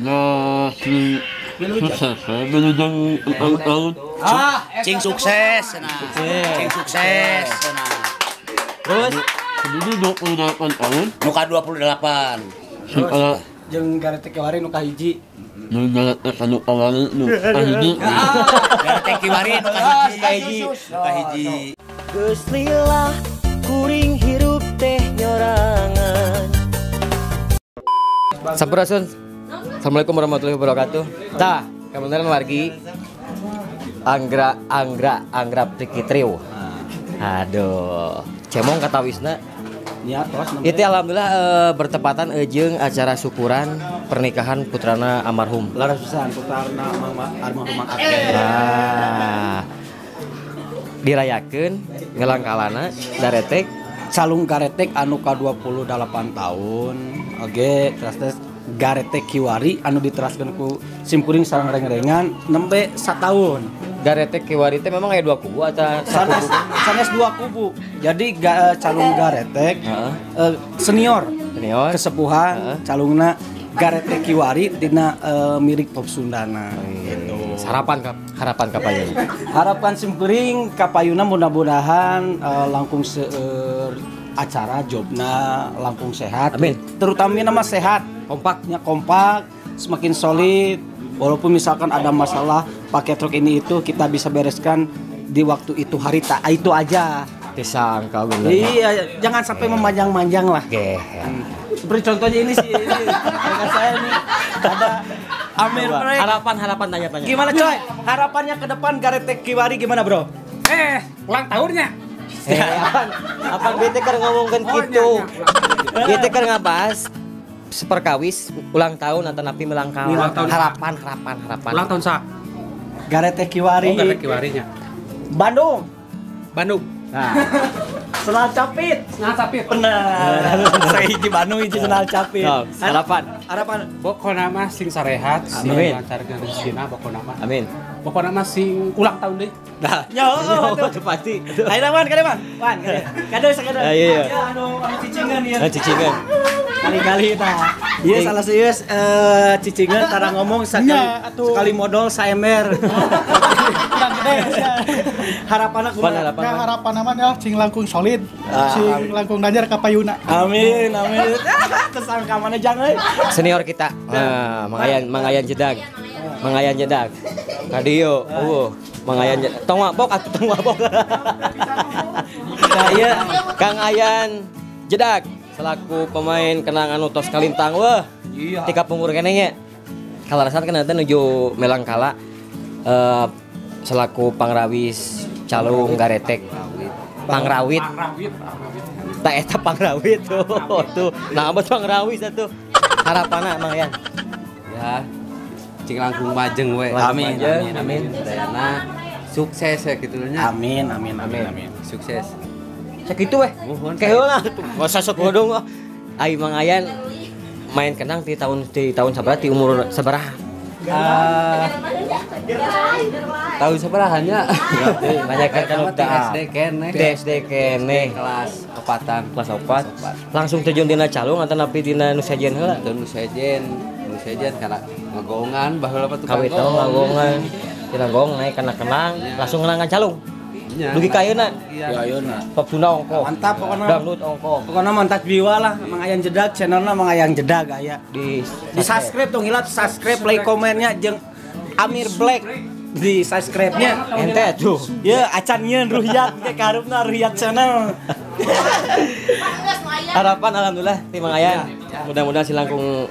Nah, sukses tahun. Cing sukses nah. Cing sukses nah. Terus ini 28 tahun. Nu ka 28. Terus jeung Garetek Kiwari nu kahiji. Nu Garetek anu kawari nu kahiji. Garetek Kiwari nu kahiji. Nu kahiji. Geus lillah kuring hirup teh nyorangan. Sampurasun. Assalamualaikum warahmatullahi wabarakatuh. Tah, kebenaran wargi Anggra Anggra Anggra Trikitriu. Aduh, cemong katawisna. Ya, itu alhamdulillah bertepatan jeung acara syukuran pernikahan putrana almarhum. Laras pisan putrana almarhum Mang Akeh. Nah, dirayakeun ngelangkalana garetek calung garetek anu ka 28 tahun. Oge, terus teh Garetek Kiwari anu diteraskeun ku simkuring sareng reng-rengan nembe satahun. Garetek Kiwari teh memang aya dua kubu atau sanes, sanes dua kubu. Jadi calung garetek senior, senior kesepuhan calungna Garetek Kiwari dina mirik Pop Sundana gitu. Harapan harapan kapayuna. Harapan simkuring kapayuna mudah-mudahan langkung seueur acara jobna langkung sehat. Amin. Terutama nama sehat, kompaknya kompak, semakin solid. Walaupun misalkan ada masalah pakai truk ini itu kita bisa bereskan di waktu itu hari tak itu aja. Disangka bener. Iya, jangan sampai memanjang-manjang lah. Oke. Seperti contohnya ini sih, ini dengan saya nih ada Amir. Harapan harapan tanya-tanya. Gimana coy? Harapannya ke depan Garetek Kiwari gimana, Bro? Ulang tahunnya. Apaan bete kan ngomongkan gitu. Bete kan ngabahas seperkawis ulang tahun atau napi melangkah. Harapan harapan harapan. Ulang tahun sa. Garetek Kiwari. Oh, Garetek Kiwarinya. Bandung. Bandung. Nah. Senal capit. Senal capit. Benar. Saya hiji Bandung hiji senal capit. Harapan. Harapan. Pokona mah sing sarehat, sing lancarkeun rezekina pokona mah. Amin. Pokona mah sing ulang tahun deh. Nah, yo, itu pasti. Ayo wan, kade wan. Wan, kade. Kade sakade. Iya. Ya anu anu cicingan ya. Cicingan. Kali-kali tah. Iya salah serius cicingan tara ngomong sekali, sekali modal saember. Kurang gede. Harapanna kumaha? Harapan harapan mah ya cing langkung solid, cing langkung danjar ka payuna. Amin, amin. Tersangka mana jangan. Senior kita. Nah, Mangayan Jedag. Mangayan Jedag. Kadio, Mangayan tong mabok atuh tong mabok. Nah, iya. Kang Ayan Jedag selaku pemain kenang anu tos kalintang weh. Iya. Tika pungkur keneh nya. Kalarasan kan nanti nuju melangkala selaku pangrawis calung garetek. Pangrawit. Tak eta pangrawit tuh. Tuh. Nah, abot pangrawis atuh. Harapanna Mang Ayan. Ya. Cing langkung majeng we. Amin, amin, amin. Dayana sukses ya gitu nya. Amin, amin, amin, amin. Sukses. Sakitu weh. Keheula tuh. Enggak sok bodong. Ai Mang Ayan main kenang di tahun sabaraha di umur sabaraha? Tahun sabaraha nya? Banyak kan udah SD keneh. SD keneh. Kelas opatan. Kelas opat. Langsung terjun dina calung atau napi dina nu sejen heula? Nu sejen, nu sejen karena ngagongan baheula mah tukang kawit ngagongan. Dina gong naik kana kenang, langsung ngenangan calung. Dugi ka ayeuna. Iya, ayeuna. Pop Sunda ongkoh. Mantap pokona. Dangdut ongkoh. Pokona mantap jiwa lah, Mang Ayan Jedag channelna Mang Ayan Jedag aya. Di subscribe tong hilap subscribe, like, komennya jeung Amir Black di subscribe-nya. Ente tuh. Ya, acan nyeun Ruhyat ge karupna Ruhyat channel. Harapan alhamdulillah ti Mang Ayan. Mudah-mudahan si langkung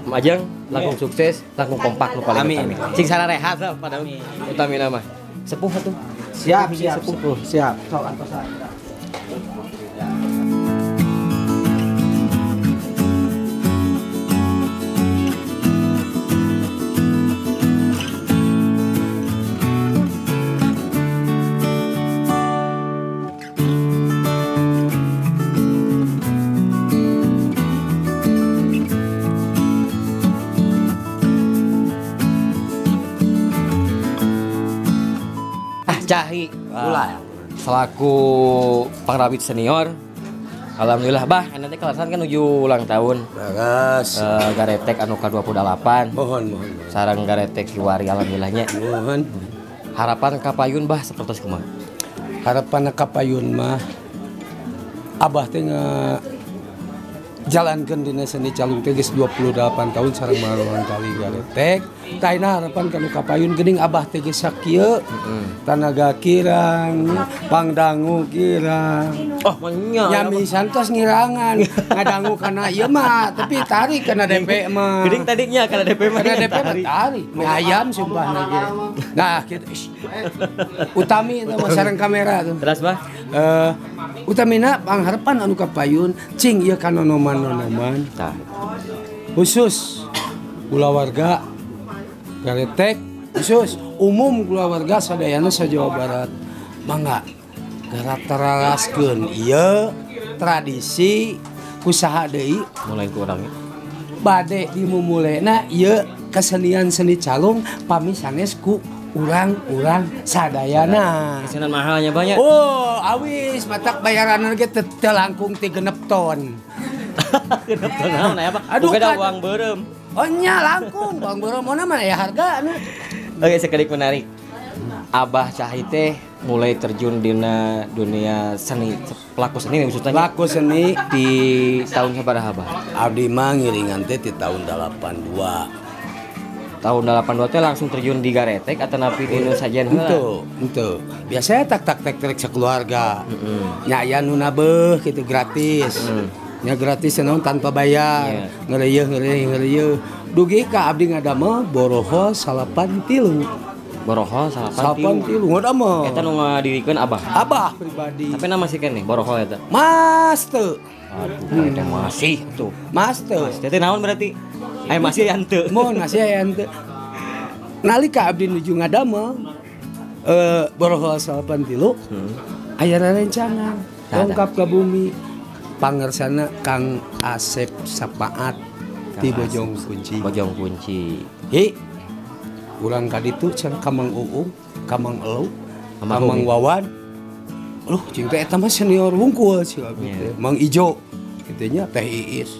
majeng, langkung sukses, langkung kompak nu paling utami. Sing sararehat lah pada utamina mah. Sepuh atuh. Siap, siap, sepuh. Siap. Sok antosan. Cahi. Selaku pangrawit senior Alhamdulillah bah, nanti kalasan kan nuju ulang tahun. Bagas. Garetek anu ka-28. Mohon mohon. Sareng Garetek Kiwari alhamdulillahnya. Mohon. Harapan kapayun bah seperti kumaha? Harapan kapayun mah abah teh jalankeun dina seni calung teh geus 28 tahun sareng maroan kali Garetek. Taina harapan kanu kapayun geuning abah teh geus sakieu. Tanaga kirang, pangdangu kirang. Oh, manya. Nyami santos ngirangan, ngadangu kana ieu mah, tapi tarik kana DP mah. Geuning tadinya kana DP mah. Kana DP mah tarik. Mie ayam sumpahna ge. Nah, kitu. Utami itu mah sareng kamera tuh. Terus bah? Utamina pangharapan anu kapayun cing ieu kanonoman-nonoman. Tah. Khusus kulawarga Garetek, khusus umum kulawarga sadayana sa Jawa Barat. Mangga garateraskeun ieu tradisi kusaha deui mulai kurang bade dimumulena ieu kesenian seni calung pami sanes ku urang-urang sadayana. Kesenian mahalnya banyak. Oh, awis matak bayaran ge teu langkung ti 6 ton. 6 ton naon aya apa? Aduh, bukan uang beureum. Oh nya langkung, uang beureum mana mah aya harga anu. Oke, sekedik menarik. Abah Cahyi teh mulai terjun dina dunia seni, pelaku seni maksudnya. Pelaku seni di tahun sabaraha Abah? Abdi mah ngiringan teh di tahun 82. Tahun 82 teh langsung terjun di Garetek atau napi di nu sajian heula? Henteu. Biasanya tak tak tek sekeluarga. Nya aya nu nabeuh gitu gratis. Nya gratis naon tanpa bayar. Ngeureuh ngeureuh ngeureuh. Dugi ka abdi ngadamel boroho 83. Boroho 83. Ngadamel. Eta nu ngadirikeun Abah. Abah pribadi. Tapi nama masih keneh boroho eta? Mas teu. Aduh, eta masih tuh. Mas teu. Teh naon berarti? Aya masih aya henteu. Mun masih aya henteu. Nalika abdi nuju ngadamel boroho 83 aya rerencangan dongkap ka bumi. Pangersana Kang Asep Sapaat di Bojong Kunci. Bojong Kunci. Hi. Urang ka ditu can ka Mang Uung, ka Mang Elu, ka Mang Wawan. Aduh, cing teh eta mah senior wungkul si abdi teh. Mang Ijo kitu nya Teh Iis.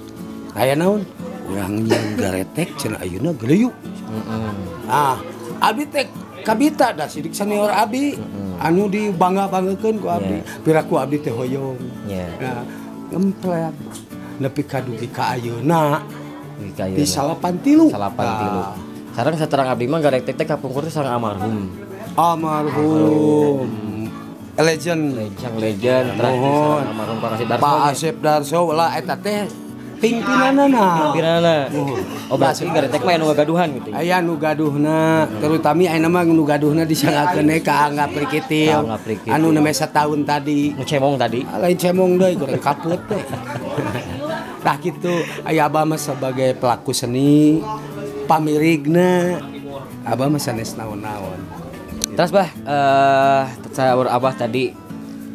Aya naon? Urang nyieun Garetek cenah ayeuna geuleuh. Ah, abdi teh kabita da sidik senior abdi anu dibangga-banggakeun ku abdi. Piraku abdi teh hoyong. Nah, ngemplet nepi ka dugi ka ayeuna di 83. 83. Sareng saterang abdi mah Garetek teh kapungkur teh sareng almarhum. Almarhum. Legend. Legend. Mohon. Almarhum Pak Asep Darso. Pak Asep Darso lah eta teh pingpinanana. Pingpinanana. Oh berarti Garetek mah anu gagaduhan gitu. Aya nu gaduhna, terutami ayeuna mah nu gaduhna disanggakeun ka Angga Prikitil. Anu nembe satahun tadi. Nu cemong tadi. Lain cemong deui goreng kaput teh. Tah kitu aya abah mah sebagai pelaku seni pamirigna abah mah sanes naon-naon. Terus bah, saur abah tadi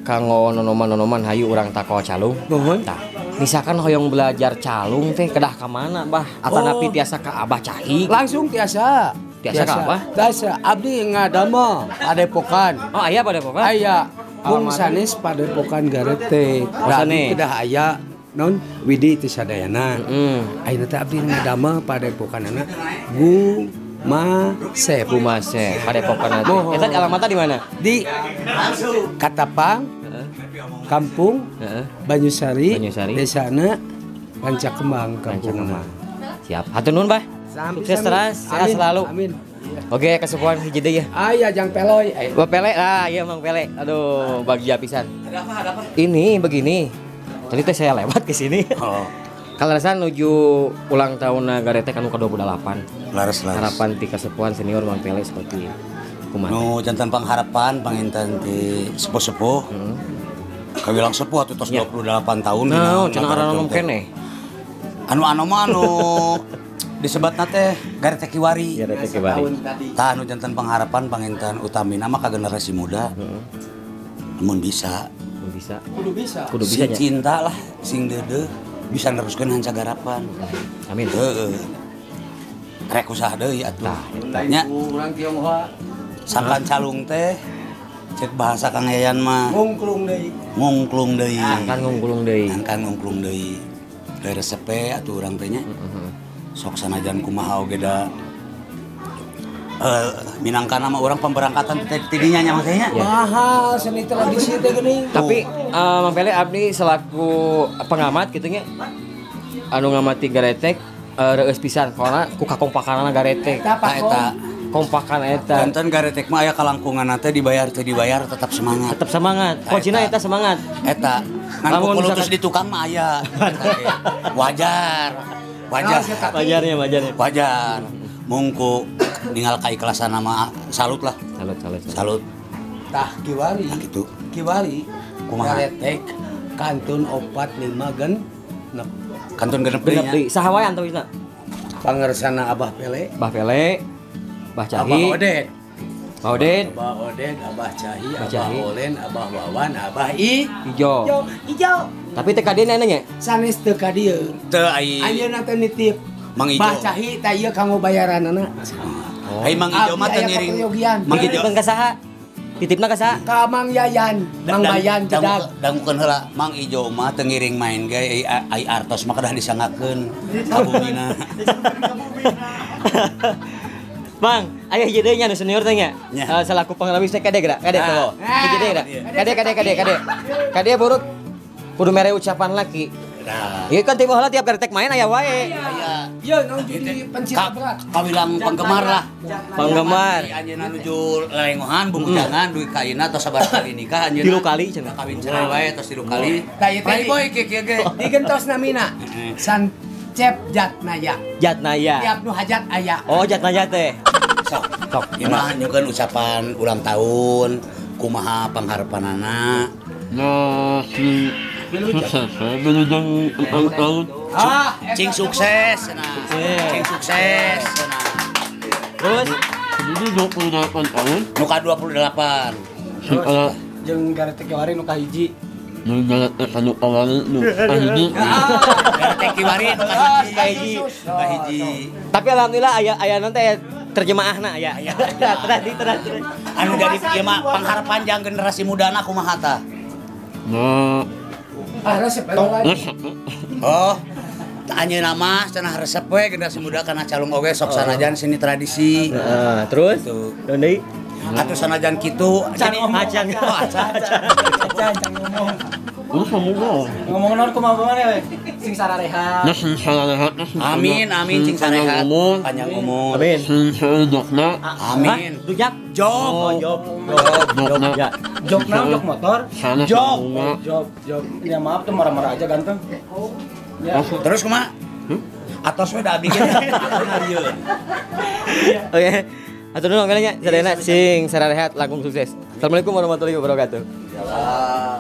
kanggo nonoman-nonoman hayu urang takol calung. Nuhun. Tah, misalkan hoyong belajar calung teh kedah ka mana bah? Atanapi tiasa ka Abah Cahyi? Langsung tiasa. Tiasa ka Abah? Tiasa. Abdi ngadamel padepokan. Oh, aya padepokan? Aya. Mung sanes padepokan Garetek. Da abdi kedah aya non Widi teh sadayana. Ayeuna teh abdi ngadamel padepokanana Gumasep. Gumasep padepokan teh. Eta alamatna di mana? Di Katapang, Kampung Banyusari, Desana Ranca Kembang, Kampung Kembang. Siap. Hatur nuhun, Bah. Sukses terus, sehat selalu. Amin. Oke, kesepuhan hiji deui ya. Aya jang peloy. Wah, pele. Ah, iya Mang Pele. Aduh, bagja pisan. Ada apa? Ada apa? Ini begini. Tadi teh saya lewat ke sini. Oh. Kaleresan nuju ulang tahun Garetek anu ke-28. Laras, laras. Harapan ti kasepuhan senior Mang Pele seperti kumaha? Nu jantan pangharapan panginten ti sepuh-sepuh. Kawilang sepuh atuh tos 28 tahun. Nah, cenah aran keneh. Anu anu mah anu disebatna teh Garetek Kiwari. Garetek Kiwari. Tah anu jantan pangharapan panginten utamina mah ka generasi muda. Mun bisa. Kudu bisa. Kudu bisa. Kudu bisa sing cinta lah, sing deudeuh bisa neruskeun hanca garapan. Amin. Heeh. Rek usaha deui atuh. Tah eta nya. Urang Tionghoa. Sangkan calung teh Cek bahasa Kang Yayan mah ngungklung deui. Ngungklung deui. Kan ngungklung deui. Kan ngungklung deui. Resepe atuh urang teh nya. Sok sanajan kumaha oge da minangkana mah urang pemberangkatan teh tidinya nya mah teh nya. Mahal seni tradisi teh geuning. Tapi Mang Pele abdi selaku pengamat kitu nya anu ngamati garetek reueus pisan karena ku kakompakanana garetek. Eta kompakan eta. Janten garetek mah aya kalangkungan teh dibayar teh dibayar tetap semangat. Tetap semangat. Kuncina eta semangat. Eta. Ngan kukulutus di tukang mah aya. Wajar. Wajar. Wajarnya wajarnya. Wajar. Mungku ninggal kaikhlasan mah salut lah. Salut salut. Salut. Tah kiwari. Tah kitu. Kiwari. Kumaha? Garetek kantun 4 5 genep. Kantun genep deui nya. Saha wae antawisna? Pangersana Abah Pele. Abah Pele. Abah Cahi. Abah Oded. Abah Oded. Abah Oded, Abah Cahi, Abah Olen, Abah Wawan, Abah I. Ijo. Ijo. Tapi teu ka dieu nya? Sanes teu ka dieu. Teu ai. Ayeuna teh nitip. Mang Ijo. Bah Cahi teh ieu kanggo bayaranana. Ai Mang Ijo mah teu ngiring. Mang Ijo ka saha? Titipna ka saha? Ka Mang Yayan, Mang Bayan jedag. Dangukeun heula, Mang Ijo mah teu ngiring main ge ai artos mah kedah disangakeun ka bumina. Bang, aya hiji deui nya nu senior teh nya. Selaku pengrawis teh kade geura, kade tuh. Hiji deui geura. Kade kade kade kade. Kade buruk kudu mere ucapan laki. Nah. Ieu kan tiba heula tiap garetek main aya wae. Aya. Ieu naon jadi pencinta berat. Kawilang penggemar lah. Penggemar. Anjeunna nuju lelengohan bungkujangan duit ka ayeuna tos sabaraha kali nikah anjeunna. 3 kali cenah. Kawin cerai wae tos 3 kali. Tah ieu teh Playboy kieu kieu ge. Digentos namina. Sancep Jatnaya. Jatnaya. Tiap nu hajat aya. Oh, Jatnaya teh. Sok, sok. Ieu mah nyukeun ucapan ulang tahun, kumaha pangharepanana. Nah, si sukses wilujeng ulang tahun. Cing sukses nah. Cing sukses nah. Terus ini 28 tahun. Nu ka 28. Jeung garetek kiwari nu kahiji. Nu garetek anu awali nu kahiji. Garetek kiwari nu kahiji. Kahiji. Tapi alhamdulillah aya aya naon teh terjemahna aya. Teradi teradi. Anu jadi ieu mah pangharapan jang generasi mudana kumaha tah? Nah. Ah resep. Oh. Anjeunna mah cenah resep we generasi muda kana calung oge sok sanajan seni tradisi. Heeh, terus naon deui? Atuh sanajan kitu jadi acan. Oh, acan. Acan ngomong. Ngomong Ngomong naon kumaha we? Sing sararehat. Nah, sing sararehat. Amin, amin sing sarehat. Panjang umur. Amin. Sing saredokna. Amin. Dujak. Job. Job. Job naon jok motor? Job. Job, job. Ya maaf tuh marah-marah aja ganteng. Ya. Terus kumaha? Atos we da abdi ge. Oke. Atur nuhun kalinya sadayana sing sararehat langkung sukses. Assalamualaikum warahmatullahi wabarakatuh. Jalan.